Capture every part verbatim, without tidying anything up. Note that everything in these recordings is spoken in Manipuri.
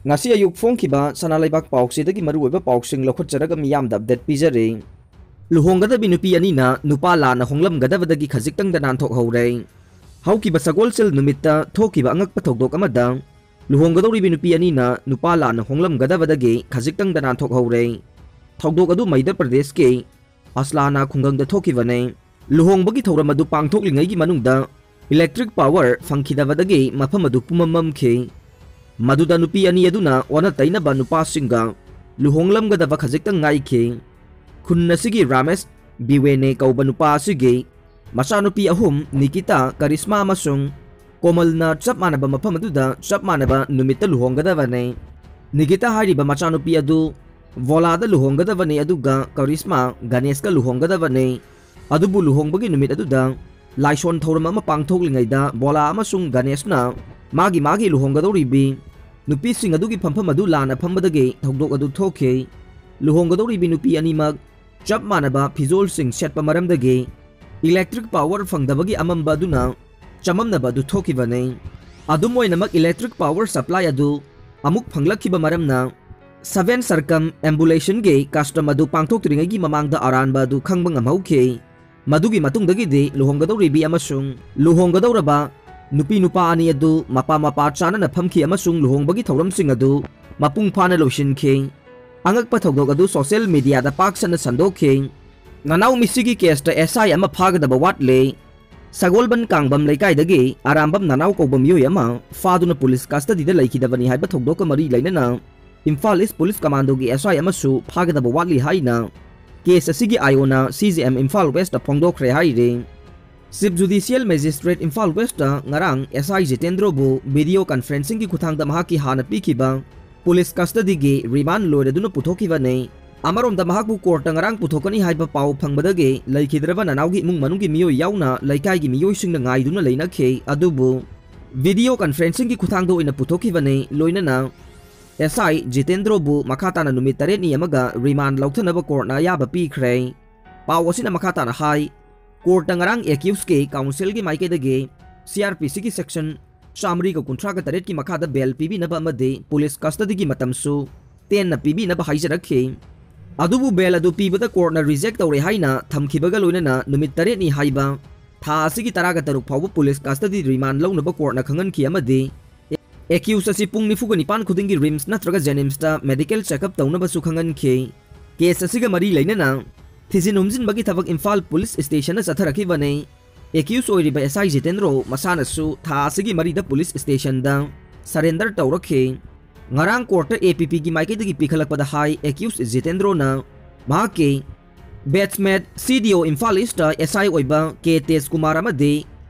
ꯉꯁꯤ ꯑꯌꯨꯛ ꯐꯣꯡꯈꯤꯕ ꯁꯅꯥ ꯂꯩꯕꯥꯛ ꯄꯥꯎꯆꯦꯗꯒꯤ ꯃꯔꯨꯑꯣꯏꯕ ꯄꯥꯎꯁꯤꯡ ꯂꯧꯈꯠꯆꯔꯒ ꯃꯤꯌꯥꯝꯗ ꯑꯞꯗꯦꯠ ꯄꯤꯖꯔꯤ꯫ ꯂꯨꯍꯣꯡꯒꯗꯕꯤ ꯅꯨꯄꯤ ꯑꯅꯤꯅ ꯅꯨꯄꯥ ꯂꯥꯟꯅ ꯍꯣꯡꯂꯝꯒꯗꯕꯗꯒꯤ ꯈꯖꯤꯛꯇꯪꯗ ꯅꯥꯟꯊꯣꯛꯍꯧꯔꯦ꯫ ꯍꯧꯈꯤꯕ ꯁꯒꯣꯜꯁꯦꯜ ꯅꯨꯃꯤꯠꯇ ꯊꯣꯛꯈꯤꯕ ꯑꯉꯛꯄ ꯊꯧꯗꯣꯛ ꯑꯃꯗ ꯂꯨꯍꯣꯡꯒꯗꯧꯔꯤꯕꯤ ꯅꯨꯄꯤ ꯑꯅꯤꯅ ꯅꯨꯄꯥ ꯂꯥꯟꯅ ꯍꯣꯡꯂꯝꯒꯗꯕꯗꯒꯤ ꯈꯖꯤꯛꯇꯪꯗ ꯅꯥꯟꯊꯣꯛꯍꯧꯔꯦ꯫ ꯊꯧꯗꯣꯛ ꯑꯗꯨ ꯃꯩꯙ꯭ꯌ ꯄ꯭ꯔꯗꯦꯁꯀꯤ ꯑꯁꯂꯥꯅꯥ ꯈꯨꯡꯒꯪꯗ ꯊꯣꯛꯈꯤꯕꯅꯤ꯫ ꯂꯨꯍꯣꯡꯕꯒꯤ ꯊꯧꯔꯝ ꯑꯗꯨ ꯄꯥꯡꯊꯣꯛꯂꯤꯉꯩꯒꯤ ꯃꯅꯨꯡꯗ electric power ꯐꯪꯈꯤꯗꯕꯗꯒꯤ ꯃꯐꯝ ꯑꯗꯨ ꯄꯨꯝꯃꯝ ꯃꯝꯈꯤ꯫ ꯃꯗꯨꯗ ꯅꯨꯄꯤ ꯑꯅꯤ ꯑꯗꯨꯅ ꯑꯣꯟꯅ ꯇꯩꯅꯕ ꯅꯨꯄꯥꯁꯤꯡꯒ ꯂꯨꯍꯣꯡꯂꯝꯒꯗꯕ ꯈꯖꯤꯛꯇꯪ ꯉꯥꯏꯈꯤ꯫ ꯈꯨꯟ ꯑꯁꯤꯒꯤ ꯔꯥꯃꯦꯁ ꯕꯤꯋꯦꯅꯦ ꯀꯧꯕ ꯅꯨꯄꯥ ꯑꯁꯤꯒꯤ ꯃꯆꯥꯅꯨꯄꯤ ꯑꯍꯨꯝ, ꯅꯤꯀꯤꯇꯥ, ꯀꯔꯤꯁꯃꯥ ꯑꯃꯁꯨꯡ ꯀꯣꯃꯜꯅ ꯆꯞ ꯃꯥꯟꯅꯕ ꯃꯐꯝ ꯑꯗꯨꯗ ꯆꯞ ꯃꯥꯟꯅꯕ ꯅꯨꯃꯤꯠꯇ ꯂꯨꯍꯣꯡꯒꯗꯕꯅꯤ꯫ ꯅꯤꯀꯤꯇꯥ ꯍꯥꯏꯔꯤꯕ ꯃꯆꯥꯅꯨꯄꯤ ꯑꯗꯨ ꯚꯣꯂꯥꯗ ꯂꯨꯍꯣꯡꯒꯗꯕꯅꯤ, ꯑꯗꯨꯒ ꯀꯔꯤꯁꯃꯥ ꯒꯅꯦꯁꯀ ꯂꯨꯍꯣꯡꯒꯗꯕꯅꯤ꯫ ꯑꯗꯨꯕꯨ ꯂꯨꯍꯣꯡꯕꯒꯤ ꯅꯨꯃꯤꯠ ꯑꯗꯨꯗ ꯂꯥꯏꯁꯣꯟ ꯊꯧꯔꯝ ꯑꯃ ꯄꯥꯡꯊꯣꯛꯂꯤꯉꯩꯗ ꯚꯣꯂꯥ ꯑꯃꯁꯨꯡ ꯒꯅꯦꯁꯅ ꯃꯥꯒꯤ ꯃꯥꯒꯤ ꯂꯨꯍꯣꯡꯒꯗꯧꯔꯤꯕꯤ ꯅꯨꯄꯤꯁꯤꯡ ꯑꯗꯨꯒꯤ ꯐꯝꯐꯝ ꯑꯗꯨ ꯂꯥꯟꯅ ꯐꯝꯕꯗꯒꯤ ꯊꯧꯗꯣꯛ ꯑꯗꯨ ꯊꯣꯛꯈꯤ꯫ ꯂꯨꯍꯣꯡꯒꯗꯧꯔꯤꯕꯤ ꯅꯨꯄꯤ ꯑꯅꯤꯃꯛ ꯆꯞ ꯃꯥꯟꯅꯕ ꯐꯤꯖꯣꯜꯁꯤꯡ ꯁꯦꯠꯄ ꯃꯔꯝꯗꯒꯤ electric power ꯐꯪꯗꯕꯒꯤ ꯑꯃꯝꯕ ꯑꯗꯨꯅ ꯆꯃꯝꯅꯕ ꯑꯗꯨ ꯊꯣꯛꯈꯤꯕꯅꯤ꯫ ꯑꯗꯨꯝ ꯑꯣꯏꯅꯃꯛ, electric power supply ꯑꯗꯨ ꯑꯃꯨꯛ ꯐꯪꯂꯛꯈꯤꯕ ꯃꯔꯝꯅ seven circumambulationꯒꯤ custom ꯑꯗꯨ ꯄꯥꯡꯊꯣꯛꯇ꯭ꯔꯤꯉꯩꯒꯤ ꯃꯃꯥꯡꯗ ꯑꯔꯥꯟꯕ ꯑꯗꯨ ꯈꯪꯕ ꯉꯝꯍꯧꯈꯤ꯫ ꯃꯗꯨꯒꯤ ꯃꯇꯨꯡꯗꯒꯤꯗꯤ ꯂꯨꯍꯣꯡꯒꯗꯧꯔꯤꯕꯤ ꯑꯃꯁꯨꯡ ꯂꯨꯍꯣꯡꯒꯗꯧꯔꯕ ꯅꯨꯄꯤ ꯅꯨꯄꯥ ꯑꯅꯤ ꯑꯗꯨ ꯃꯄꯥ ꯃꯄꯥ ꯆꯥꯅꯅ ꯐꯝꯈꯤ ꯑꯃꯁꯨꯡ ꯂꯨꯍꯣꯡꯕꯒꯤ ꯊꯧꯔꯝꯁꯤꯡ ꯑꯗꯨ ꯃꯄꯨꯡ ꯐꯥꯅ ꯂꯣꯏꯁꯤꯟꯈꯤ꯫ ꯑꯉꯛꯄ ꯊꯧꯗꯣꯛ ꯑꯗꯨ social mediaꯗ ꯄꯥꯛ ꯁꯟꯅ ꯁꯟꯗꯣꯛꯈꯤ꯫ ꯅꯅꯥꯎ ꯃꯤꯁꯤꯒꯤ caseꯇ S I ꯑꯃ ꯐꯥꯒꯗꯕ ꯋꯥꯠꯂꯤ꯫ ꯁꯒꯣꯜꯕꯟ ꯀꯥꯡꯕꯝ ꯂꯩꯀꯥꯏꯗꯒꯤ ꯑꯔꯥꯝꯕꯝ ꯅꯅꯥꯎ ꯀꯧꯕ ꯃꯤꯑꯣꯏ ꯑꯃ ꯐꯥꯗꯨꯅ police custodyꯗ ꯂꯩꯈꯤꯗꯕꯅꯤ ꯍꯥꯏꯕ ꯊꯧꯗꯣꯛꯀ ꯃꯔꯤ ꯂꯩꯅꯅ Imphal East Police Commandꯣꯒꯤ S I ꯑꯃꯁꯨ ꯐꯥꯒꯗꯕ ꯋꯥꯠꯂꯤ ꯍꯥꯏꯅ case ꯑꯁꯤꯒꯤ I Oꯅ C J M Imphal Westꯇ ꯐꯣꯡꯗꯣꯛꯈ꯭ꯔꯦ ꯍꯥꯏꯔꯤ꯫ Chief Judicial Magistrate ꯏꯝꯐꯥꯜ Westꯇ ꯉꯔꯥꯡ S I ꯖꯤꯇꯦꯟꯗ꯭ꯔꯕꯨ video conferencingꯒꯤ ꯈꯨꯠꯊꯥꯡꯗ ꯃꯍꯥꯛꯀꯤ ꯍꯥꯟꯅ ꯄꯤꯈꯤꯕ police custodyꯒꯤ remand ꯂꯣꯏꯔꯗꯨꯅ ꯄꯨꯊꯣꯛꯈꯤꯕꯅꯤ꯫ ꯑꯃꯔꯣꯝꯗ ꯃꯍꯥꯛꯄꯨ courtꯇ ꯉꯔꯥꯡ ꯄꯨꯊꯣꯛꯀꯅꯤ ꯍꯥꯏꯕ ꯄꯥꯎ ꯐꯪꯕꯗꯒꯤ ꯂꯩꯈꯤꯗ꯭ꯔꯕ ꯅꯅꯥꯎꯒꯤ ꯏꯃꯨꯡ ꯃꯅꯨꯡꯒꯤ ꯃꯤꯑꯣꯏ ꯌꯥꯎꯅ ꯂꯩꯀꯥꯏꯒꯤ ꯃꯤꯑꯣꯏꯁꯤꯡꯅ ꯉꯥꯏꯗꯨꯅ ꯂꯩꯅꯈꯤ꯫ ꯑꯗꯨꯕꯨ video conferencingꯒꯤ ꯈꯨꯠꯊꯥꯡꯗ ꯑꯣꯏꯅ ꯄꯨꯊꯣꯛꯈꯤꯕꯅꯤ꯫ ꯂꯣꯏꯅꯅ S I ꯖꯤꯇꯦꯟꯗ꯭ꯔꯕꯨ ꯃꯈꯥ ꯇꯥꯅ ꯅꯨꯃꯤꯠ ꯇꯔꯦꯠꯅꯤ ꯑꯃꯒ remand ꯂꯧꯊꯅꯕ courtꯅ ꯑꯌꯥꯕ ꯄꯤꯈ꯭ꯔꯦ꯫ ꯄꯥꯎ ꯑꯁꯤꯅ ꯃꯈꯥ ꯇꯥꯅ ꯍꯥꯏ, courtꯇ ꯉꯔꯥꯡ accusedꯀꯤ counselꯒꯤ ꯃꯥꯏꯀꯩꯗꯒꯤ C R P Cꯒꯤ section ꯆꯥꯃꯔꯤꯒ ꯀꯨꯟꯊ꯭ꯔꯥꯒ ꯇꯔꯦꯠꯀꯤ ꯃꯈꯥꯗ ꯕꯦꯜ ꯄꯤꯕꯤꯅꯕ ꯑꯃꯗꯤ ꯄꯨꯂꯤꯁ ꯀꯁꯇꯗꯤꯒꯤ ꯃꯇꯝꯁꯨ ꯇꯦꯟꯅ ꯄꯤꯕꯤꯅꯕ ꯍꯥꯏꯖꯔꯛꯈꯤ꯫ ꯑꯗꯨꯕꯨ ꯕꯦꯜ ꯑꯗꯨ ꯄꯤꯕꯗ ꯀꯣꯔꯠꯅ ꯔꯤꯖꯦꯛ ꯇꯧꯔꯦ ꯍꯥꯏꯅ ꯊꯝꯈꯤꯕꯒ ꯂꯣꯏꯅꯅ ꯅꯨꯃꯤꯠ ꯇꯔꯦꯠꯅꯤ ꯍꯥꯏꯕ ꯊꯥ ꯑꯁꯤꯒꯤ ꯇꯔꯥꯒ ꯇꯔꯨꯛ ꯐꯥꯎꯕ ꯄꯨꯂꯤꯁ ꯀꯁꯇꯗꯤ ꯔꯤꯃꯥꯟ ꯂꯧꯅꯕ ꯀꯣꯔꯠꯅ ꯈꯪꯍꯟꯈꯤ ꯑꯃꯗꯤ ꯑꯦꯀ꯭ꯌꯨꯁ ꯑꯁꯤ ꯄꯨꯡ ꯅꯤꯐꯨꯒ ꯅꯤꯄꯥꯟ ꯈꯨꯗꯤꯡꯒꯤ ꯔꯤꯝꯁ ꯅꯠꯇ꯭ꯔꯒ ꯖꯦꯅꯤꯝꯁꯇ ꯃꯦꯗꯤꯀꯦꯜ ꯆꯦꯛꯑꯞ ꯇꯧꯅꯕꯁꯨ ꯈꯪꯍꯟꯈꯤ꯫ ꯀꯦꯁ ꯑꯁꯤꯒ ꯃꯔꯤ ꯂꯩꯅꯅ ꯊꯤꯖꯤꯟ ꯍꯨꯝꯖꯤꯟꯕꯒꯤ ꯊꯕꯛ ꯏꯝꯐꯥꯜ ꯄꯨꯂꯤꯁ ꯁ꯭ꯇꯦꯁꯟꯗ ꯆꯠꯊꯔꯛꯈꯤꯕꯅꯤ꯫ ꯑꯦꯀ꯭ꯌꯨꯁ ꯑꯣꯏꯔꯤꯕ ꯑꯦꯁ ꯑꯥꯏ ꯖꯤꯇꯦꯟꯗ꯭ꯔꯣ ꯃꯁꯥꯅꯁꯨ ꯊꯥ ꯑꯁꯤꯒꯤ ꯃꯔꯤꯗ ꯄꯨꯂꯤꯁ ꯁ꯭ꯇꯦꯁꯟꯗ ꯁꯔꯦꯟꯗꯔ ꯇꯧꯔꯛꯈꯤ꯫ ꯉꯔꯥꯡ ꯀꯣꯔꯠꯇ ꯑꯦ ꯄꯤ ꯄꯤꯒꯤ ꯃꯥꯏꯀꯩꯗꯒꯤ ꯄꯤꯈꯠꯂꯛꯄꯗ ꯍꯥꯏ, ꯑꯦꯀ꯭ꯌꯨꯁ ꯖꯤꯇꯦꯟꯗ꯭ꯔꯣꯅ ꯃꯍꯥꯛꯀꯤ ꯕꯦꯠꯁꯃꯦꯠ ꯁꯤ ꯗꯤ ꯑꯣ ꯏꯝꯐꯥꯜ ꯏꯁꯇ ꯑꯦꯁ ꯑꯥꯏ ꯑꯣꯏꯕ ꯀꯦ ꯇꯦꯖ ꯀꯨꯃꯥꯔ ꯑꯃꯗꯤ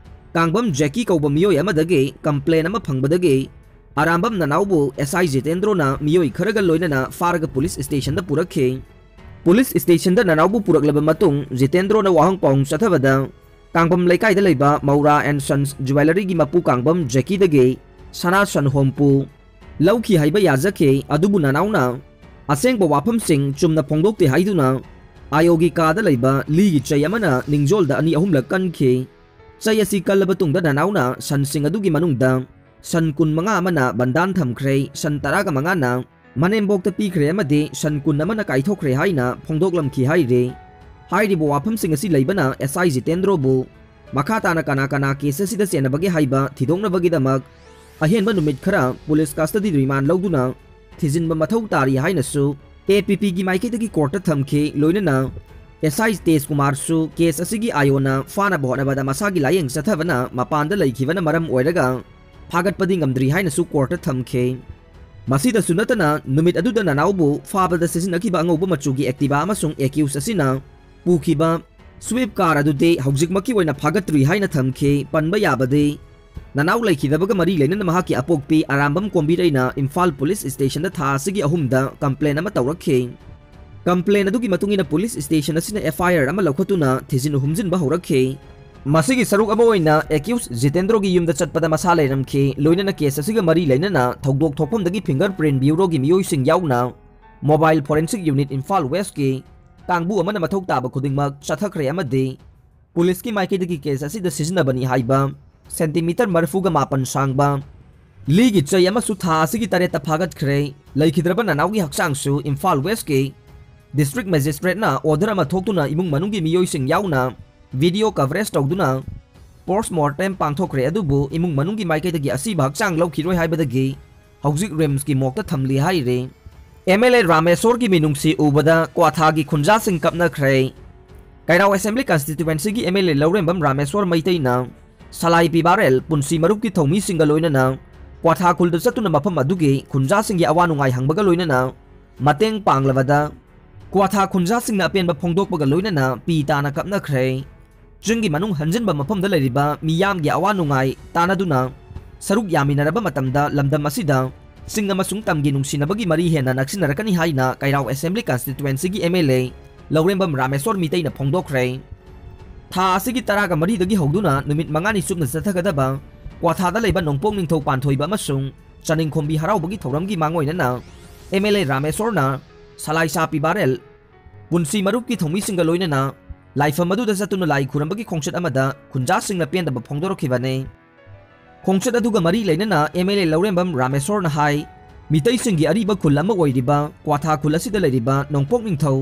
ꯀꯥꯡꯕꯝ ꯖꯦꯀꯤ ꯀꯧꯕ ꯃꯤꯑꯣꯏ ꯑꯃꯗꯒꯤ ꯀꯝꯄ꯭ꯂꯦꯟ ꯑꯃ ꯐꯪꯕꯗꯒꯤ ꯑꯔꯥꯝꯕꯝ ꯅꯅꯥꯎꯕꯨ ꯑꯦꯁ ꯑꯥꯏ ꯖꯤꯇꯦꯟꯗ꯭ꯔꯣꯅ ꯃꯤꯑꯣꯏ ꯈꯔꯒ ꯂꯣꯏꯅꯅ ꯐꯥꯔꯒ ꯄꯨꯂꯤꯁ ꯁ꯭ꯇꯦꯁꯟꯗ ꯄꯨꯔꯛꯈꯤ꯫ ꯄꯨꯂꯤꯁ ꯁ꯭ꯇꯦꯁꯟꯗ ꯅꯅꯥꯎꯕꯨ ꯄꯨꯔꯛꯂꯕ ꯃꯇꯨꯡ ꯖꯤꯇꯦꯟꯗ꯭ꯔꯣꯅ ꯋꯥꯍꯪ ꯄꯥꯎꯍꯪ ꯆꯠꯊꯕꯗ ꯀꯥꯡꯕꯝ ꯂꯩꯀꯥꯏꯗ ꯂꯩꯕ ꯃꯧꯔꯥ ꯑꯦꯟ ꯁꯟꯁ ꯖꯨꯋꯦꯂꯔꯤꯒꯤ ꯃꯄꯨ ꯀꯥꯡꯕꯝ ꯖꯦꯀꯤꯗꯒꯤ ꯁꯅꯥ ꯁꯟꯍꯣꯝꯄꯨ ꯂꯧꯈꯤ ꯍꯥꯏꯕ ꯌꯥꯖꯈꯤ꯫ ꯑꯗꯨꯕꯨ ꯅꯅꯥꯎꯅ ꯑꯁꯦꯡꯕ ꯋꯥꯐꯝꯁꯤꯡ ꯆꯨꯝꯅ ꯐꯣꯡꯗꯣꯛꯇꯦ ꯍꯥꯏꯗꯨꯅ ꯑꯥꯏ ꯑꯣꯒꯤ ꯀꯥꯗ ꯂꯩꯕ ꯂꯤꯒꯤ ꯆꯩ ꯑꯃꯅ ꯅꯤꯡꯖꯣꯜꯗ ꯑꯅꯤ ꯑꯍꯨꯝꯂꯛ ꯀꯟꯈꯤ꯫ ꯆꯩ ꯑꯁꯤ ꯀꯜꯂꯕ ꯇꯨꯡꯗ ꯅꯅꯥꯎꯅ ꯁꯟꯁꯤꯡ ꯑꯗꯨꯒꯤ ꯃꯅꯨꯡꯗ ꯁꯟ ꯀꯨꯟꯃꯉꯥ ꯑꯃꯅ ꯕꯟꯗꯥꯟ ꯊꯝꯈ꯭ꯔꯦ, ꯁꯟ ꯇꯔꯥꯒ ꯃꯉꯥꯅ ꯃꯅꯦꯝꯕꯣꯛꯇ ꯄꯤꯈ꯭ꯔꯦ ꯑꯃꯗꯤ ꯁꯟ ꯀꯨꯟ ꯑꯃꯅ ꯀꯥꯏꯊꯣꯛꯈ꯭ꯔꯦ ꯍꯥꯏꯅ ꯐꯣꯡꯗꯣꯛꯂꯝꯈꯤ ꯍꯥꯏꯔꯤ꯫ ꯍꯥꯏꯔꯤꯕ ꯋꯥꯐꯝꯁꯤꯡ ꯑꯁꯤ ꯂꯩꯕꯅ ꯑꯦꯁ ꯑꯥꯏ ꯖꯤꯇꯦꯟꯗ꯭ꯔꯣꯕꯨ ꯃꯈꯥ ꯇꯥꯅ ꯀꯅꯥ ꯀꯅꯥ ꯀꯦꯁ ꯑꯁꯤꯗ ꯆꯦꯟꯅꯕꯒꯦ ꯍꯥꯏꯕ ꯊꯤꯗꯣꯛꯅꯕꯒꯤꯗꯃꯛ ꯑꯍꯦꯟꯕ ꯅꯨꯃꯤꯠ ꯈꯔ ꯄꯨꯂꯤꯁ ꯀꯁꯇꯗꯤ ꯔꯤꯃꯥꯟ ꯂꯧꯗꯨꯅ ꯊꯤꯖꯤꯟꯕ ꯃꯊꯧ ꯇꯥꯔꯤ ꯍꯥꯏꯅꯁꯨ ꯑꯦ ꯄꯤ ꯄꯤꯒꯤ ꯃꯥꯏꯀꯩꯗꯒꯤ ꯀꯣꯔꯠꯇ ꯊꯝꯈꯤ꯫ ꯂꯣꯏꯅꯅ ꯑꯦꯁ ꯑꯥꯏ ꯇꯦꯖ ꯀꯨꯃꯥꯔꯁꯨ ꯀꯦꯁ ꯑꯁꯤꯒꯤ ꯑꯥꯏ ꯑꯣꯅ ꯐꯥꯅꯕ ꯍꯣꯠꯅꯕꯗ ꯃꯁꯥꯒꯤ ꯂꯥꯌꯦꯡ ꯆꯠꯊꯕꯅ ꯃꯄꯥꯟꯗ ꯂꯩꯈꯤꯕꯅ ꯃꯔꯝ ꯑꯣꯏꯔꯒ ꯐꯥꯒꯠꯄꯗꯤ ꯉꯝꯗ꯭ꯔꯤ ꯍꯥꯏꯅꯁꯨ ꯀꯣꯔꯠꯇ ꯊꯝꯈꯤ꯫ ꯃꯁꯤꯗꯁꯨ ꯅꯠꯇꯅ ꯅꯨꯃꯤꯠ ꯑꯗꯨꯗ ꯅꯅꯥꯎꯕꯨ ꯐꯥꯕꯗ ꯁꯤꯖꯤꯟꯅꯈꯤꯕ ꯑꯉꯧꯕ ꯃꯆꯨꯒꯤ ꯑꯦꯛꯇꯤꯚꯥ ꯑꯃꯁꯨꯡ ꯑꯦꯀ꯭ꯌꯨꯁ ꯑꯁꯤꯅ ꯄꯨꯈꯤꯕ ꯁ꯭ꯋꯤꯞ ꯀꯥꯔ ꯑꯗꯨꯗꯤ ꯍꯧꯖꯤꯛꯃꯛꯀꯤ ꯑꯣꯏꯅ ꯐꯥꯒꯠꯇ꯭ꯔꯤ ꯍꯥꯏꯅ ꯊꯝꯈꯤ꯫ ꯄꯟꯕ ꯌꯥꯕꯗꯤ ꯅꯅꯥꯎ ꯂꯩꯈꯤꯗꯕꯒ ꯃꯔꯤ ꯂꯩꯅꯅ ꯃꯍꯥꯛꯀꯤ ꯑꯄꯣꯛꯄꯤ ꯑꯔꯥꯝꯕꯝ ꯀꯣꯝꯕꯤꯔꯩꯅ ꯏꯝꯐꯥꯜ ꯄꯨꯂꯤꯁ ꯁ꯭ꯇꯦꯁꯟꯗ ꯊꯥ ꯑꯁꯤꯒꯤ ꯑꯍꯨꯝꯗ ꯀꯝꯄ꯭ꯂꯦꯟ ꯑꯃ ꯇꯧꯔꯛꯈꯤ꯫ ꯀꯝꯄ꯭ꯂꯦꯟ ꯑꯗꯨꯒꯤ ꯃꯇꯨꯡ ꯏꯟꯅ ꯄꯨꯂꯤꯁ ꯁ꯭ꯇꯦꯁꯟ ꯑꯁꯤꯅ ꯑꯦꯐ ꯑꯥꯏ ꯑꯥꯔ ꯑꯃ ꯂꯧꯈꯠꯇꯨꯅ ꯊꯤꯖꯤꯟ ꯍꯨꯝꯖꯤꯟꯕ ꯍꯧꯔꯛꯈꯤ꯫ ꯃꯁꯤꯒꯤ ꯁꯔꯨꯛ ꯑꯃ ꯑꯣꯏꯅ ꯑꯦꯀ꯭ꯌꯨꯁ ꯖꯤꯇꯦꯟꯗ꯭ꯔꯣꯒꯤ ꯌꯨꯝꯗ ꯆꯠꯄꯗ ꯃꯁꯥ ꯂꯩꯔꯝꯈꯤ꯫ ꯂꯣꯏꯅꯅ ꯀꯦꯁ ꯑꯁꯤꯒ ꯃꯔꯤ ꯂꯩꯅꯅ ꯊꯧꯗꯣꯛ ꯊꯣꯛꯐꯝꯗꯒꯤ ꯐꯤꯡꯒꯔ ꯄ꯭ꯔꯤꯟ ꯕ꯭ꯌꯨꯔꯣꯒꯤ ꯃꯤꯑꯣꯏꯁꯤꯡ ꯌꯥꯎꯅ ꯃꯣꯕꯥꯏꯜ ꯐꯣꯔꯦꯟꯁꯤꯛ ꯌꯨꯅꯤꯠ ꯏꯝꯐꯥꯜ ꯋꯦꯁꯀꯤ ꯀꯥꯡꯕꯨ ꯑꯃꯅ ꯃꯊꯧ ꯇꯥꯕ ꯈꯨꯗꯤꯡꯃꯛ ꯆꯠꯊꯈ꯭ꯔꯦ ꯑꯃꯗꯤ ꯄꯨꯂꯤꯁꯀꯤ ꯃꯥꯏꯀꯩꯗꯒꯤ ꯀꯦꯁ ꯑꯁꯤꯗ ꯁꯤꯖꯤꯟꯅꯕꯅꯤ ꯍꯥꯏꯕ ꯁꯦꯟꯇꯤꯃꯤꯇꯔ ꯃꯔꯤꯐꯨꯒ ꯃꯥꯄꯟ ꯁꯥꯡꯕ ꯂꯤꯒꯤ ꯆꯩ ꯑꯃꯁꯨ ꯊꯥ ꯑꯁꯤꯒꯤ ꯇꯔꯦꯠꯇ ꯐꯥꯒꯠꯈ꯭ꯔꯦ꯫ ꯂꯩꯈꯤꯗ꯭ꯔꯕ ꯅꯅꯥꯎꯒꯤ ꯍꯛꯆꯥꯡꯁꯨ ꯏꯝꯐꯥꯜ ꯋꯦꯁꯀꯤ ꯗꯤꯁꯇ꯭ꯔꯤꯛ ꯃꯦꯖꯤꯁꯇ꯭ꯔꯦꯠꯅ ꯑꯣꯔꯗꯔ ꯑꯃ ꯊꯣꯛꯇꯨꯅ ꯏꯃꯨꯡ ꯃꯅꯨꯡꯒꯤ ꯃꯤꯑꯣꯏꯁꯤꯡ ꯌꯥꯎꯅ ꯚꯤꯗꯤꯑꯣ ꯀꯚꯔꯦꯖ ꯇꯧꯗꯨꯅ ꯄꯣꯁꯃꯣꯔꯇꯦꯝ ꯄꯥꯡꯊꯣꯛꯈ꯭ꯔꯦ꯫ ꯑꯗꯨꯕꯨ ꯏꯃꯨꯡ ꯃꯅꯨꯡꯒꯤ ꯃꯥꯏꯀꯩꯗꯒꯤ ꯑꯁꯤꯕ ꯍꯛꯆꯥꯡ ꯂꯧꯈꯤꯔꯣꯏ ꯍꯥꯏꯕꯗꯒꯤ ꯍꯧꯖꯤꯛ ꯔꯤꯝꯁꯀꯤ ꯃꯣꯔꯒꯇ ꯊꯝꯂꯤ ꯍꯥꯏꯔꯤ꯫ ꯑꯦꯝ ꯑꯦꯜ ꯑꯦ ꯔꯥꯃꯦꯁꯣꯔꯒꯤ ꯃꯤꯅꯨꯡꯁꯤ ꯎꯕꯗ ꯀ꯭ꯋꯥꯊꯥꯒꯤ ꯈꯨꯟꯖꯥꯁꯤꯡ ꯀꯞꯅꯈ꯭ꯔꯦ꯫ ꯀꯩꯔꯥꯎ ꯑꯦꯁꯦꯝꯕ꯭ꯂꯤ ꯀꯟꯁꯇꯤꯇ꯭ꯋꯦꯟꯁꯤꯒꯤ ꯑꯦꯝ ꯑꯦꯜ ꯑꯦ ꯂꯧꯔꯦꯝꯕꯝ ꯔꯥꯃꯦꯁꯣꯔ ꯃꯩꯇꯩꯅ ꯁꯂꯥꯏ ꯄꯤꯕꯥꯔꯦꯜ ꯄꯨꯟꯁꯤ ꯃꯔꯨꯞꯀꯤ ꯊꯧꯃꯤꯁꯤꯡꯒ ꯂꯣꯏꯅꯅ ꯀ꯭ꯋꯥꯊꯥ ꯈꯨꯜꯗ ꯆꯠꯇꯨꯅ ꯃꯐꯝ ꯑꯗꯨꯒꯤ ꯈꯨꯟꯖꯥꯁꯤꯡꯒꯤ ꯑꯋꯥ ꯅꯨꯡꯉꯥꯏ ꯍꯪꯕꯒ ꯂꯣꯏꯅꯅ ꯃꯇꯦꯡ ꯄꯥꯡꯂꯕꯗ ꯀ꯭ꯋꯥꯊꯥ ꯈꯨꯟꯖꯥꯁꯤꯡꯅ ꯑꯄꯦꯟꯕ ꯐꯣꯡꯗꯣꯛꯄꯒ ꯂꯣꯏꯅꯅ ꯄꯤ ꯇꯥꯅ ꯀꯞꯅꯈ꯭ꯔꯦ꯫ ꯆꯤꯡꯒꯤ ꯃꯅꯨꯡ ꯍꯟꯖꯤꯟꯕ ꯃꯐꯝꯗ ꯂꯩꯔꯤꯕ ꯃꯤꯌꯥꯝꯒꯤ ꯑꯋꯥ ꯅꯨꯡꯉꯥꯏ ꯇꯥꯟꯅꯗꯨꯅ ꯁꯔꯨꯛ ꯌꯥꯃꯤꯟꯅꯔꯕ ꯃꯇꯝꯗ ꯂꯝꯗꯝ ꯑꯁꯤꯗ ꯆꯤꯡ ꯑꯃꯁꯨꯡ ꯇꯝꯒꯤ ꯅꯨꯡꯁꯤꯅꯕꯒꯤ ꯃꯔꯤ ꯍꯦꯟꯅ ꯅꯛꯁꯤꯟꯅꯔꯛꯀꯅꯤ ꯍꯥꯏꯅ ꯀꯩꯔꯥꯎ ꯑꯦꯁꯦꯝꯕ꯭ꯂꯤ ꯀꯟꯁꯇꯤꯇ꯭ꯋꯦꯟꯁꯤꯒꯤ ꯑꯦꯝ ꯑꯦꯜ ꯑꯦ ꯂꯧꯔꯦꯝꯕꯝ ꯔꯥꯃꯦꯁꯣꯔ ꯃꯤꯇꯩꯅ ꯐꯣꯡꯗꯣꯛꯈ꯭ꯔꯦ꯫ ꯊꯥ ꯑꯁꯤꯒꯤ ꯇꯔꯥꯒ ꯃꯔꯤꯗꯒꯤ ꯍꯧꯗꯨꯅ ꯅꯨꯃꯤꯠ ꯃꯉꯥꯅꯤ ꯆꯨꯞꯅ ꯆꯠꯊꯒꯗꯕ ꯀ꯭ꯋꯥꯊꯥꯗ ꯂꯩꯕ ꯅꯣꯡꯄꯣꯛ ꯅꯤꯡꯊꯧ ꯄꯥꯟꯊꯣꯏꯕ ꯑꯃꯁꯨꯡ ꯆꯅꯤꯡꯈꯣꯝꯕꯤ ꯍꯔꯥꯎꯕꯒꯤ ꯊꯧꯔꯝꯒꯤ ꯃꯥꯡꯑꯣꯏꯅꯅ ꯑꯦꯝ ꯑꯦꯜ ꯑꯦ ꯔꯥꯃꯦꯁꯣꯔꯅ ꯁꯂꯥꯏꯁꯥ ꯄꯤꯕꯥꯔꯦꯜ ꯄꯨꯟꯁꯤ ꯃꯔꯨꯞꯀꯤ ꯊꯧꯃꯤꯁꯤꯡꯒ ꯂꯣꯏꯅꯅ ꯂꯥꯏꯐꯝ ꯑꯗꯨꯗ ꯆꯠꯇꯨꯅ ꯂꯥꯏ ꯈꯨꯔꯨꯝꯕꯒꯤ ꯈꯣꯡꯆꯠ ꯑꯃꯗ ꯈꯨꯟꯖꯥꯁꯤꯡꯅ ꯄꯦꯟꯗꯕ ꯐꯣꯡꯗꯣꯔꯛꯈꯤꯕꯅꯤ꯫ ꯈꯣꯡꯆꯠ ꯑꯗꯨꯒ ꯃꯔꯤ ꯂꯩꯅꯅ ꯑꯦꯝ ꯑꯦꯜ ꯑꯦ ꯂꯧꯔꯦꯝꯕꯝ ꯔꯥꯃꯦꯁꯣꯔꯅ ꯍꯥꯏ, ꯃꯤꯇꯩꯁꯤꯡꯒꯤ ꯑꯔꯤꯕ ꯈꯨꯜ ꯑꯃ ꯑꯣꯏꯔꯤꯕ ꯀ꯭ꯋꯥꯊꯥ ꯈꯨꯜ ꯑꯁꯤꯗ ꯂꯩꯔꯤꯕ ꯅꯣꯡꯄꯣꯛ ꯅꯤꯡꯊꯧ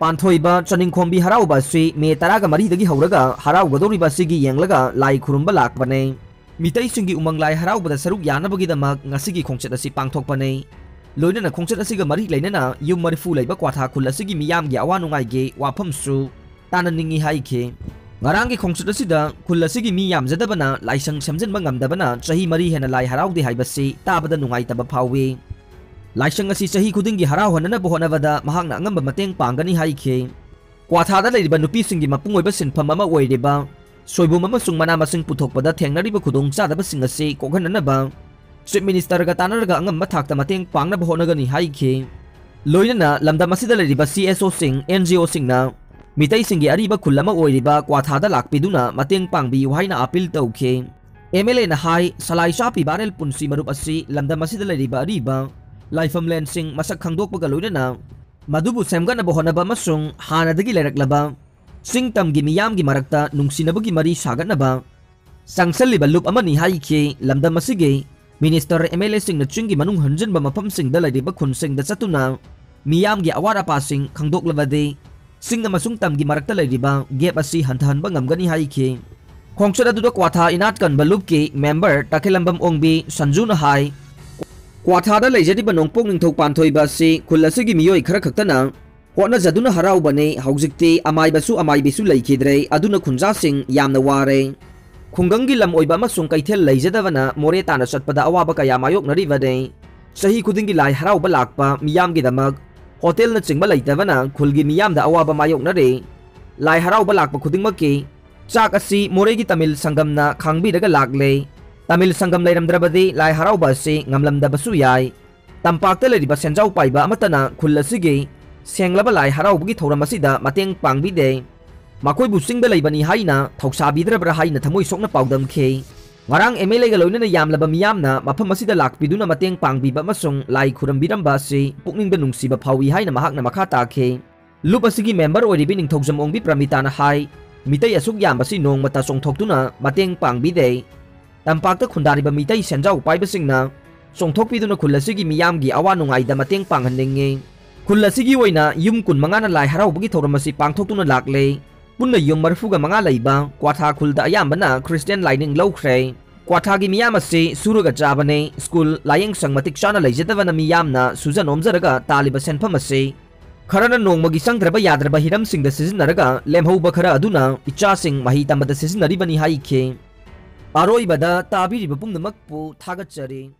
ꯄꯥꯟꯊꯣꯏꯕ ꯆꯅꯤꯡꯈꯣꯝꯕꯤ ꯍꯔꯥꯎꯕ ꯑꯁꯤ ꯃꯦ ꯇꯔꯥꯒ ꯃꯔꯤꯗꯒꯤ ꯍꯧꯔꯒ ꯍꯔꯥꯎꯒꯗꯧꯔꯤꯕ ꯑꯁꯤꯒꯤ ꯌꯦꯡꯂꯒ ꯂꯥꯏ ꯈꯨꯔꯨꯝꯕ ꯂꯥꯛꯄꯅꯦ꯫ ꯃꯤꯇꯩꯁꯤꯡꯒꯤ ꯎꯃꯪ ꯂꯥꯏ ꯍꯔꯥꯎꯕꯗ ꯁꯔꯨꯛ ꯌꯥꯅꯕꯒꯤꯗꯃꯛ ꯉꯁꯤꯒꯤ ꯈꯣꯡꯆꯠ ꯑꯁꯤ ꯄꯥꯡꯊꯣꯛꯄꯅꯤ꯫ ꯂꯣꯏꯅꯅ ꯈꯣꯡꯆꯠ ꯑꯁꯤꯒ ꯃꯔꯤ ꯂꯩꯅꯅ ꯌꯨꯝ ꯃꯔꯤꯐꯨ ꯂꯩꯕ ꯀ꯭ꯋꯥꯊꯥ ꯈꯨꯜ ꯑꯁꯤꯒꯤ ꯃꯤꯌꯥꯝꯒꯤ ꯑꯋꯥ ꯅꯨꯡꯉꯥꯏꯒꯤ ꯋꯥꯐꯝꯁꯨ ꯇꯥꯅꯅꯤꯡꯏ ꯍꯥꯏꯈꯤ꯫ ꯉꯔꯥꯡꯒꯤ ꯈꯣꯡꯆꯠ ꯑꯁꯤꯗ ꯈꯨꯜ ꯑꯁꯤꯒꯤ ꯃꯤ ꯌꯥꯝꯖꯗꯕꯅ ꯂꯥꯏꯁꯪ ꯁꯦꯝꯖꯤꯟꯕ ꯉꯝꯗꯕꯅ ꯆꯍꯤ ꯃꯔꯤ ꯍꯦꯟꯅ ꯂꯥꯏ ꯍꯔꯥꯎꯗꯦ ꯍꯥꯏꯕꯁꯤ ꯇꯥꯕꯗ ꯅꯨꯡꯉꯥꯏꯇꯕ ꯐꯥꯎꯏ꯫ ꯂꯥꯏꯁꯪ ꯑꯁꯤ ꯆꯍꯤ ꯈꯨꯗꯤꯡꯒꯤ ꯍꯔꯥꯎꯍꯟꯅꯅꯕ ꯍꯣꯠꯅꯕꯗ ꯃꯍꯥꯛꯅ ꯑꯉꯝꯕ ꯃꯇꯦꯡ ꯄꯥꯡꯒꯅꯤ ꯍꯥꯏꯈꯤ꯫ ꯀ꯭ꯋꯥꯊꯥꯗ ꯂꯩꯔꯤꯕ ꯅꯨꯄꯤꯁꯤꯡꯒꯤ ꯃꯄꯨꯡ ꯑꯣꯏꯕ ꯁꯤꯟꯐꯝ ꯑꯃ ꯑꯣꯏꯔꯤꯕ ꯁꯣꯏꯕꯨꯝ ꯑꯃꯁꯨꯡ ꯃꯅꯥ ꯃꯁꯤꯡ ꯄꯨꯊꯣꯛꯄꯗ ꯊꯦꯡꯅꯔꯤꯕ ꯈꯨꯗꯣꯡꯆꯥꯗꯕꯁꯤꯡ ꯑꯁꯤ ꯀꯣꯛꯍꯟꯅꯅꯕ ꯆꯤꯐ ꯃꯤꯅꯤꯁꯇꯔꯒ ꯇꯥꯟꯅꯔꯒ ꯑꯉꯝꯕ ꯊꯥꯛꯇ ꯃꯇꯦꯡ ꯄꯥꯡꯅꯕ ꯍꯣꯠꯅꯒꯅꯤ ꯍꯥꯏꯈꯤ꯫ ꯂꯣꯏꯅꯅ ꯂꯝꯗꯝ ꯑꯁꯤꯗ ꯂꯩꯔꯤꯕ ꯁꯤ ꯑꯦꯁ ꯑꯣꯁꯤꯡ, ꯑꯦꯟ ꯖꯤ ꯑꯣꯁꯤꯡꯅ ꯃꯤꯇꯩꯁꯤꯡꯒꯤ ꯑꯔꯤꯕ ꯈꯨꯜ ꯑꯃ ꯑꯣꯏꯔꯤꯕ ꯀ꯭ꯋꯥꯊꯥꯗ ꯂꯥꯛꯄꯤꯗꯨꯅ ꯃꯇꯦꯡ ꯄꯥꯡꯕꯤꯌꯨ ꯍꯥꯏꯅ ꯑꯄꯤꯜ ꯇꯧꯈꯤ꯫ ꯑꯦꯝ ꯑꯦꯜ ꯑꯦꯅ ꯍꯥꯏ, ꯁꯂꯥꯏ ꯆꯥꯄꯤ ꯕꯥꯔꯦꯜ ꯄꯨꯟꯁꯤ ꯃꯔꯨꯞ ꯑꯁꯤ ꯂꯝꯗꯝ ꯑꯁꯤꯗ ꯂꯩꯔꯤꯕ ꯑꯔꯤꯕ ꯂꯥꯏꯐꯝꯂꯦꯟꯁꯤꯡ ꯃꯁꯛ ꯈꯪꯗꯣꯛꯄꯒ ꯂꯣꯏꯅꯅ ꯃꯗꯨꯕꯨ ꯁꯦꯝꯒꯠꯅꯕ ꯍꯣꯠꯅꯕ ꯑꯃꯁꯨꯡ ꯍꯥꯟꯅꯗꯒꯤ ꯂꯩꯔꯛꯂꯕ ꯆꯤꯡ ꯇꯝꯒꯤ ꯃꯤꯌꯥꯝꯒꯤ ꯃꯔꯛꯇ ꯅꯨꯡꯁꯤꯅꯕꯒꯤ ꯃꯔꯤ ꯁꯥꯒꯠꯅꯕ ꯆꯪꯁꯜꯂꯤꯕ ꯂꯨꯞ ꯑꯃꯅꯤ ꯍꯥꯏꯈꯤ꯫ ꯂꯝꯗꯝ ꯑꯁꯤꯒꯤ ꯃꯤꯅꯤꯁꯇꯔ, ꯑꯦꯝ ꯑꯦꯜ ꯑꯦꯁꯤꯡꯅ ꯆꯤꯡꯒꯤ ꯃꯅꯨꯡ ꯍꯟꯖꯤꯟꯕ ꯃꯐꯝꯁꯤꯡꯗ ꯂꯩꯔꯤꯕ ꯈꯨꯟꯁꯤꯡꯗ ꯆꯠꯇꯨꯅ ꯃꯤꯌꯥꯝꯒꯤ ꯑꯋꯥꯠ ꯑꯄꯥꯁꯤꯡ ꯈꯪꯗꯣꯛꯂꯕꯗꯤ ꯆꯤꯡ ꯑꯃꯁꯨꯡ ꯇꯝꯒꯤ ꯃꯔꯛꯇ ꯂꯩꯔꯤꯕ ꯒꯦꯞ ꯑꯁꯤ ꯍꯟꯊꯍꯟꯕ ꯉꯝꯒꯅꯤ ꯍꯥꯏꯈꯤ꯫ ꯈꯣꯡꯆꯠ ꯑꯗꯨꯗ ꯀ꯭ꯋꯥꯊꯥ ꯏꯅꯥꯠ ꯀꯟꯕ ꯂꯨꯞꯀꯤ ꯃꯦꯝꯕꯔ ꯇꯈꯦꯂꯝꯕꯝ ꯑꯣꯡꯕꯤ ꯁꯟꯖꯨꯅ ꯍꯥꯏ, ꯀ꯭ꯋꯥꯊꯥꯗ ꯂꯩꯖꯔꯤꯕ ꯅꯣꯡꯄꯣꯛ ꯅꯤꯡꯊꯧ ꯄꯥꯟꯊꯣꯏꯕ ꯑꯁꯤ ꯈꯨꯜ ꯑꯁꯤꯒꯤ ꯃꯤꯑꯣꯏ ꯈꯔ ꯈꯛꯇꯅ ꯍꯣꯠꯅꯖꯗꯨꯅ ꯍꯔꯥꯎꯕꯅꯤ꯫ ꯍꯧꯖꯤꯛꯇꯤ ꯑꯃꯥꯏꯕꯁꯨ ꯑꯃꯥꯏꯕꯤꯁꯨ ꯂꯩꯈꯤꯗ꯭ꯔꯦ, ꯑꯗꯨꯅ ꯈꯨꯟꯖꯥꯁꯤꯡ ꯌꯥꯝꯅ ꯋꯥꯔꯦ꯫ ꯈꯨꯡꯒꯪꯒꯤ ꯂꯝ ꯑꯣꯏꯕ ꯑꯃꯁꯨꯡ ꯀꯩꯊꯦꯜ ꯂꯩꯖꯗꯕꯅ ꯃꯣꯔꯦ ꯇꯥꯅ ꯆꯠꯄꯗ ꯑꯋꯥꯕ ꯀꯌꯥ ꯃꯥꯌꯣꯛꯅꯔꯤꯕꯅꯤ꯫ ꯆꯍꯤ ꯈꯨꯗꯤꯡꯒꯤ ꯂꯥꯏ ꯍꯔꯥꯎꯕ ꯂꯥꯛꯄ ꯃꯤꯌꯥꯝꯒꯤꯗꯃꯛ ꯍꯣꯇꯦꯜꯅꯆꯤꯡꯕ ꯂꯩꯇꯕꯅ ꯈꯨꯜꯒꯤ ꯃꯤꯌꯥꯝꯗ ꯑꯋꯥꯕ ꯃꯥꯌꯣꯛꯅꯔꯤ꯫ ꯂꯥꯏ ꯍꯔꯥꯎꯕ ꯂꯥꯛꯄ ꯈꯨꯗꯤꯡꯃꯛꯀꯤ ꯆꯥꯛ ꯑꯁꯤ ꯃꯣꯔꯦꯒꯤ ꯇꯥꯃꯤꯜ ꯁꯪꯒꯝꯅ ꯈꯥꯡꯕꯤꯔꯒ ꯂꯥꯛꯂꯦ꯫ ꯇꯥꯃꯤꯜ ꯁꯪꯒꯝ ꯂꯩꯔꯝꯗ꯭ꯔꯕꯗꯤ ꯂꯥꯏ ꯍꯔꯥꯎꯕ ꯑꯁꯤ ꯉꯝꯂꯝꯗꯕꯁꯨ ꯌꯥꯏ꯫ ꯇꯝꯄꯥꯛꯇ ꯂꯩꯔꯤꯕ ꯁꯦꯟꯖꯥꯎ ꯄꯥꯏꯕ ꯑꯃꯠꯇꯅ ꯈꯨꯜ ꯑꯁꯤꯒꯤ ꯁꯦꯡꯂꯕ ꯂꯥꯏ ꯍꯔꯥꯎꯕꯒꯤ ꯊꯧꯔꯝ ꯑꯁꯤꯗ ꯃꯇꯦꯡ ꯄꯥꯡꯕꯤꯗꯦ꯫ ꯃꯈꯣꯏꯕꯨ ꯆꯤꯡꯗ ꯂꯩꯕꯅꯤ ꯍꯥꯏꯅ ꯊꯧꯁꯥꯕꯤꯗ꯭ꯔꯕ꯭ꯔꯥ ꯍꯥꯏꯅ ꯊꯃꯣꯏ ꯁꯣꯛꯅ ꯄꯥꯎꯗꯝꯈꯤ꯫ ꯉꯔꯥꯡ ꯑꯦꯝ ꯑꯦꯜ ꯑꯦꯒ ꯂꯣꯏꯅꯅ ꯌꯥꯝꯂꯕ ꯃꯤꯌꯥꯝꯅ ꯃꯐꯝ ꯑꯁꯤꯗ ꯂꯥꯛꯄꯤꯗꯨꯅ ꯃꯇꯦꯡ ꯄꯥꯡꯕꯤꯕ ꯑꯃꯁꯨꯡ ꯂꯥꯏ ꯈꯨꯔꯨꯝꯕꯤꯔꯝꯕ ꯑꯁꯤ ꯄꯨꯛꯅꯤꯡꯗ ꯅꯨꯡꯁꯤꯕ ꯐꯥꯎꯏ ꯍꯥꯏꯅ ꯃꯍꯥꯛꯅ ꯃꯈꯥ ꯇꯥꯈꯤ꯫ ꯂꯨꯞ ꯑꯁꯤꯒꯤ ꯃꯦꯝꯕꯔ ꯑꯣꯏꯔꯤꯕꯤ ꯅꯤꯡꯊꯧꯖꯝ ꯑꯣꯡꯕꯤ ꯄ꯭ꯔꯃꯤꯇꯥꯅ ꯍꯥꯏ, ꯃꯤꯇꯩ ꯑꯁꯨꯛ ꯌꯥꯝꯕꯁꯤ ꯅꯣꯡꯃꯇ ꯆꯣꯡꯊꯣꯛꯇꯨꯅ ꯃꯇꯦꯡ ꯄꯥꯡꯕꯤꯗꯦ꯫ ꯇꯝꯄꯥꯛꯇ ꯈꯨꯟꯗꯥꯔꯤꯕ ꯃꯤꯇꯩ ꯁꯦꯟꯖꯥꯎ ꯄꯥꯏꯕꯁꯤꯡꯅ ꯆꯣꯡꯊꯣꯛꯄꯤꯗꯨꯅ ꯈꯨꯜ ꯑꯁꯤꯒꯤ ꯃꯤꯌꯥꯝꯒꯤ ꯑꯋꯥ ꯅꯨꯡꯉꯥꯏꯗ ꯃꯇꯦꯡ ꯄꯥꯡꯍꯟꯅꯤꯡꯉꯤ꯫ ꯈꯨꯜ ꯑꯁꯤꯒꯤ ꯑꯣꯏꯅ ꯌꯨꯝ ꯀꯨꯟꯃꯉꯥꯅ ꯂꯥꯏ ꯍꯔꯥꯎꯕꯒꯤ ꯊꯧꯔꯝ ꯑꯁꯤ ꯄꯥꯡꯊꯣꯛꯇꯨꯅ ꯂꯥꯛꯂꯦ꯫ ꯄꯨꯟꯅ ꯌꯨꯝ ꯃꯔꯤꯐꯨꯒ ꯃꯉꯥ ꯂꯩꯕ ꯀ꯭ꯋꯥꯊꯥ ꯈꯨꯜꯗ ꯑꯌꯥꯝꯕꯅ ꯈ꯭ꯔꯤꯁꯇꯤꯌꯥꯟ ꯂꯥꯏꯅꯤꯡ ꯂꯧꯈ꯭ꯔꯦ꯫ ꯀ꯭ꯋꯥꯊꯥꯒꯤ ꯃꯤꯌꯥꯝ ꯑꯁꯤ ꯁꯨꯔꯒ ꯆꯥꯕꯅꯤ꯫ ꯁ꯭ꯀꯨꯜ, ꯂꯥꯏꯌꯦꯡꯁꯪ ꯃꯇꯤꯛ ꯆꯥꯅ ꯂꯩꯖꯗꯕꯅ ꯃꯤꯌꯥꯝꯅ ꯁꯨꯖ ꯅꯣꯝꯖꯔꯒ ꯇꯥꯜꯂꯤꯕ ꯁꯦꯟꯐꯝ ꯑꯁꯤ ꯈꯔꯅ ꯅꯣꯡꯃꯒꯤ ꯆꯪꯗ꯭ꯔꯕ ꯌꯥꯗ꯭ꯔꯕ ꯍꯤꯔꯝꯁꯤꯡꯗ ꯁꯤꯖꯤꯟꯅꯔꯒ ꯂꯦꯝꯍꯧꯕ ꯈꯔ ꯑꯗꯨꯅ ꯏꯆꯥꯁꯤꯡ ꯃꯍꯩ ꯇꯝꯕꯗ ꯁꯤꯖꯤꯟꯅꯔꯤꯕꯅꯤ ꯍꯥꯏꯈꯤ꯫ ꯑꯔꯣꯏꯕꯗ ꯇꯥꯕꯤꯔꯤꯕ ꯄꯨꯝꯅꯃꯛꯄꯨ ꯊꯥꯒꯠꯆꯔꯤ꯫